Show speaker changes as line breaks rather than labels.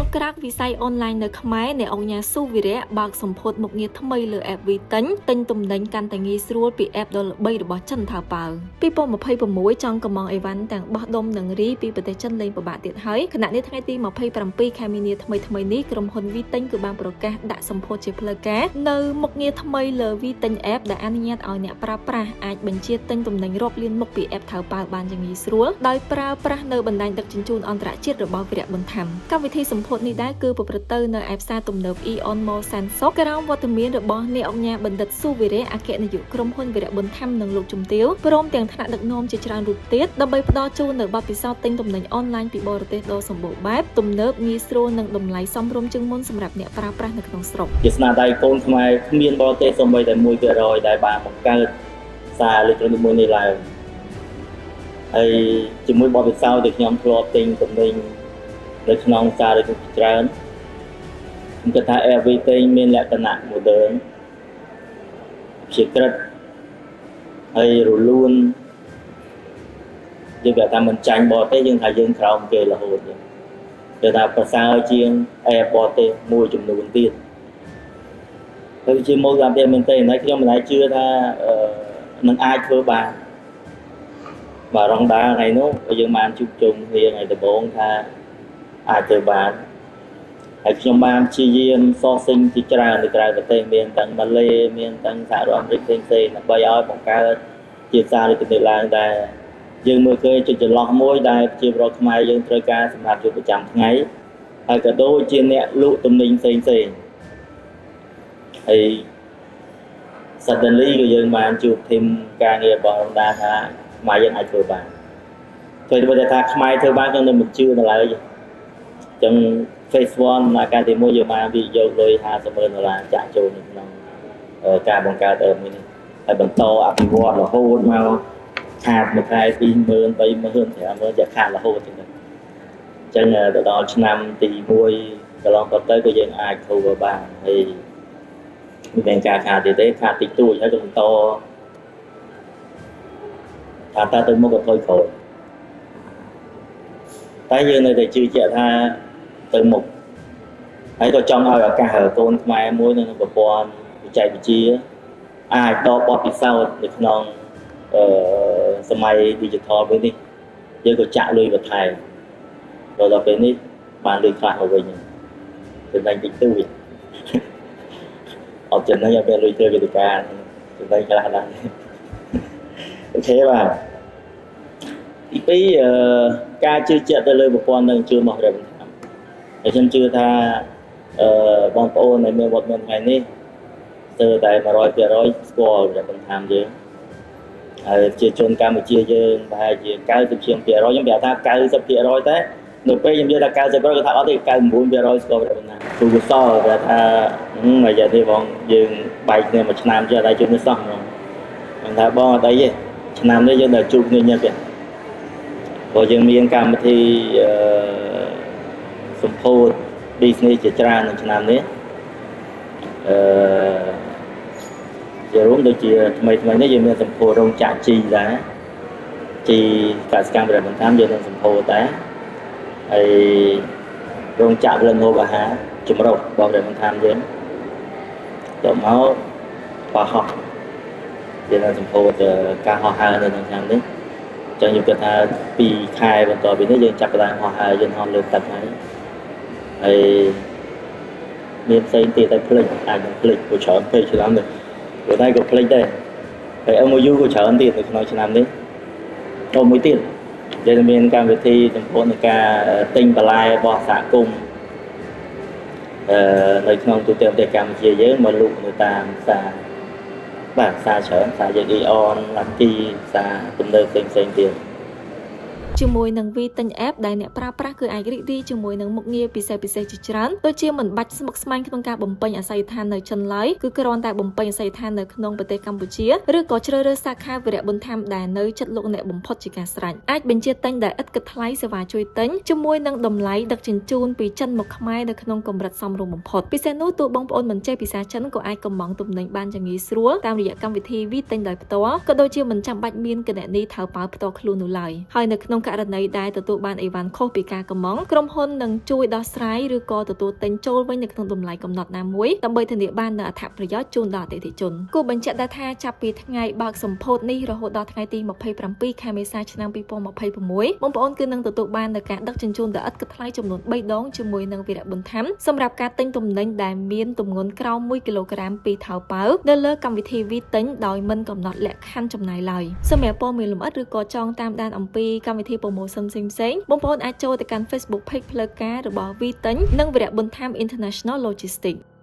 កក្រើកវិស័យអនឡាញនៅខ្មែរអ្នកអង្គការស៊ូវីរៈបើកសម្ពោធមុខងារថ្មីលើ app វីទិញទិញទំនិញកាន់តែងាយស្រួលពី app ដ៏ល្បីរបស់ចិនថៅប៉ាវ2026ចង់កម្ម៉ង់អីវ៉ាន់ទាំងបោះដុំនិងរីពីប្រទេសចិនលែងពិបាកទៀតហើយខណៈនេះថ្ងៃទី27ខែមីនាថ្មីថ្មីនេះក្រុមហ៊ុនវីទិញគឺបានប្រកាសដាក់សម្ពោធជាផ្លូវការនៅមុខងារថ្មីលើវីទិញ app ដែលអនុញ្ញាតឲ្យអ្នកប្រើប្រាស់អាចបញ្ជាទិញទំនិញរាប់លានមុខពី app ថៅប៉ាវបានយ៉ាងងាយស្រួលដោយប្រើប្រាស់នៅបណ្ដាញដឹកជញ្ជូនអន្តរជាតិរបស់វីរៈប៊ុនថាំកម្មវិធីសម្ពោធនេះដែរគឺប្រព្រឹត្តទៅនៅឯផ្សារទំនើប Aeon Mall សែនសុខក្រោមវត្តមានរបស់អ្នកអង្គការបណ្ឌិតស៊ូវីរៈអគ្គនាយកក្រុមហ៊ុនវីរៈប៊ុនថាំនិងលោកជំទាវព្រមទាំងថ្នាក់ដឹកនាំជាច្រើនរូបទៀតដើម្បីផ្ដល់ជូននូវបទពិសោធន៍ទិញទំនិញអនឡាញពីបរទេសដ៏សម្បូរបែបទំនើបងាយស្រួលនិងតម្លៃសមរម្យជាងមុនសម្រាប់អ្នកប្រើប្រាស់នៅក្នុងស្រុក។
ជាស្នាដៃកូនខ្មែរគ្មានបរទេសសូម្បីតែ1%ដែលបានបង្កើតសារអេឡិចត្រូនិកមួយនេះឡើងហើយជាមួយបទពិសោធន៍ដែលខ្ញុំធ្លាប់ទិញទំនិញនៅក្នុងសារអេឡិចត្រូនិកច្រើនខ្ញុំគិតថា Everything មានលក្ខណៈ modern ជាក្រិតហើយរលូនយើងគេថាមិនចាញ់បរទេសយើងថាយើងក្រោមគេរហូតចឹងគេថាប្រសើរជាង app បរទេសមួយចំនួនទៀត ទៅជាមកតាមទៀតមែនទេតែខ្ញុំមិនដែលជឿថាអឺនឹងអាចធ្វើបានបាទរងដាថ្ងៃនោះយើងបានជួបជុំគ្នាថ្ងៃដំបូងថាអាចធ្វើបានហើយខ្ញុំបានព្យាយាម sourcing ជាច្រើននៅក្រៅប្រទេសមានទាំងម៉ាឡេមានទាំងសហរដ្ឋអាមេរិកផ្សេងៗដើម្បីឲ្យបង្កើតជាសារនេះទៅឡើងដែលយើងមើលឃើញជាចន្លោះមួយដែលប្រជាពលរដ្ឋខ្មែរយើងត្រូវការសម្រាប់ជាប្រចាំថ្ងៃហើយក៏ដូចជាអ្នកលក់ទំនិញផ្សេងៗហើយ suddenly ក៏យើងបានជួប team ការងាររបស់រងដាថាខ្មែរយើងអាចធ្វើបានចូលទៅថាខ្មែរធ្វើបានខ្ញុំនៅមិនជឿដល់ឡើយអញ្ចឹង phase 1ដំណើរការទី1យើងបានវិនិយោគលុយ50ម៉ឺនដុល្លារចាក់ចូលនៅក្នុងការបង្កើតអឺមួយនេះហើយបន្តអភិវឌ្ឍរហូតមកខាតមួយខែ20000 30000 50000ចាក់ខាតរហូតចឹងទៅអញ្ចឹងទៅដល់ឆ្នាំទី1កន្លងទៅក៏យើងអាច cover បានហើយមានការខាតទៀតទេខាតតិចតួចហើយក៏បន្តថាតើទៅមុខក៏ថយក្រោយតែយើងនៅតែជឿជាក់ថាទៅមុខហើយក៏ចង់ឲ្យឱកាសកូនខ្មែរមួយនៅក្នុងប្រព័ន្ធបច្ចេកវិទ្យាអាចដកបទពិសោធន៍នៅក្នុងអឺសម័យ digital មួយនេះយើងក៏ចាក់លុយបន្ថែមដល់ពេលនេះបានលុយខ្លះមកវិញចំណេញតិចតួចអត់ចំណេញអត់មានលុយធ្វើកិច្ចការចំណេញខ្លះដែរ OK បាទទី2អឺការជឿជាក់ទៅលើប្រព័ន្ធនឹងជឿមករបស់បន្ថែមហើយខ្ញុំជឿថាអឺបងប្អូនដែលមានវត្តមានថ្ងៃនេះស្ទើរតែ100%ស្គាល់របស់បន្ថែមយើងហើយជាជនកម្ពុជាយើងប្រហែលជា90ជាងភាគរយខ្ញុំប្រាប់ថា90%តែនៅពេលខ្ញុំនិយាយថា90%គាត់ថាអត់ទេ99%ស្គាល់របស់បន្ថែមគ្រូកុសលប្រាប់ថារយៈនេះបងយើងបែកគ្នាមួយឆ្នាំចេះតែជួបនេះសោះហ្មងខ្ញុំថាបងអត់អីទេឆ្នាំនេះយើងដល់ជួបគ្នាញឹកទេព្រោះយើងមានកម្មវិធីអឺសម្ពោធ business ជាច្រើននៅឆ្នាំនេះអឺជារួមដូចជាថ្មីថ្មីនេះយើងមានសម្ពោធរោងចក្រជីដែរជីកសិកម្មប្របន្តាមយើងនឹងសម្ពោធដែរហើយរោងចក្រផលិតម្ហូបអាហារចម្រុះរបស់ប្របន្តាមយើងទៅមកប៉ាហោះយើងនឹងសម្ពោធការហោះហើរនៅក្នុងឆ្នាំនេះអញ្ចឹងខ្ញុំគិតថា2ខែបន្ទាប់ពីនេះយើងចាប់ផ្ដើមហោះហើរយន្តហោះលើទឹកហើយហើយមានផ្សេងទៀតតែភ្លេចអាចនឹងភ្លេចព្រោះច្រើនពេកឆ្នាំនេះព្រោះតែក៏ភ្លេចដែរហើយ MOU ក៏ច្រើនទៀតនៅក្នុងឆ្នាំនេះចូលមួយទៀតយើងមានកម្មវិធីសម្ពោធនៃការទិញបន្លែរបស់សហគមន៍អឺនៅក្នុងទូទាំងប្រទេសកម្ពុជាយើងមកលក់នៅតាមផ្សារបាទផ្សារច្រើនផ្សារយើង Aeon Lucky ផ្សារទំនើបផ្សេងផ្សេងទៀត
ជាមួយនឹង វីទិញ app ដែលអ្នកប្រើប្រាស់គឺអាចរីករាយជាមួយនឹងមុខងារពិសេសៗជាច្រើនដូចជាមិនបាច់ស្មុគស្មាញក្នុងការបំពេញអាសយដ្ឋាននៅចិនឡើយគឺគ្រាន់តែបំពេញអាសយដ្ឋាននៅក្នុងប្រទេសកម្ពុជាឬក៏ជ្រើសរើសសាខាវីរៈប៊ុនថាំដែលនៅជិតលោកអ្នកបំផុតជាការស្រេចអាចបញ្ជាទិញដែលឥតគិតថ្លៃសេវាជួយទិញជាមួយនឹងតម្លៃដឹកជញ្ជូនពីចិនមកខ្មែរនៅក្នុងកម្រិតសមរម្យបំផុតពិសេសនោះទោះបងប្អូនមិនចេះភាសាចិនក៏អាចកម្ម៉ង់ទំនិញបានយ៉ាងងាយស្រួលតាមរយៈកម្មវិធីវីទិញដោយផ្ទាល់ក៏ដូចជាមិនចាំបាច់មានគណនីថៅប៉ាវផ្ទាល់ខ្លួននោះឡើយហើយនៅក្នុង ករណីដែលទទួលបានអីវ៉ាន់ខុសពីការកម្ម៉ង់ក្រុមហ៊ុននឹងជួយដោះស្រាយឬក៏ទទួលទិញចូលវិញនៅក្នុងតម្លៃកំណត់ណាមួយដើម្បីធានាបាននូវអត្ថប្រយោជន៍ជូនដល់អតិថិជនគួរបញ្ជាក់ដែរថាចាប់ពីថ្ងៃបើកសម្ពោធនេះរហូតដល់ថ្ងៃទី27ខែមេសាឆ្នាំ2026បងប្អូនគឺនឹងទទួលបាននូវការដឹកជញ្ជូនដោយឥតគិតថ្លៃចំនួន3ដងជាមួយនឹងវីរៈប៊ុនថាំសម្រាប់ការទិញទំនិញដែលមានទម្ងន់ក្រោម1គីឡូក្រាមពីថៅប៉ៅនៅលើកម្មវិធីវីទិញដោយមិនកំណត់លក្ខខណ្ឌចំណាយឡើយសម្រាប់ព័ត៌មានលម្អិតឬក៏ចង់តាមដានអំពីកម្មវិធី promotion ផ្សេងៗបងប្អូនអាចចូលទៅកាន់ Facebook Page ផ្លូវការរបស់វីទិញនិងវីរៈប៊ុនថាំ International Logistics។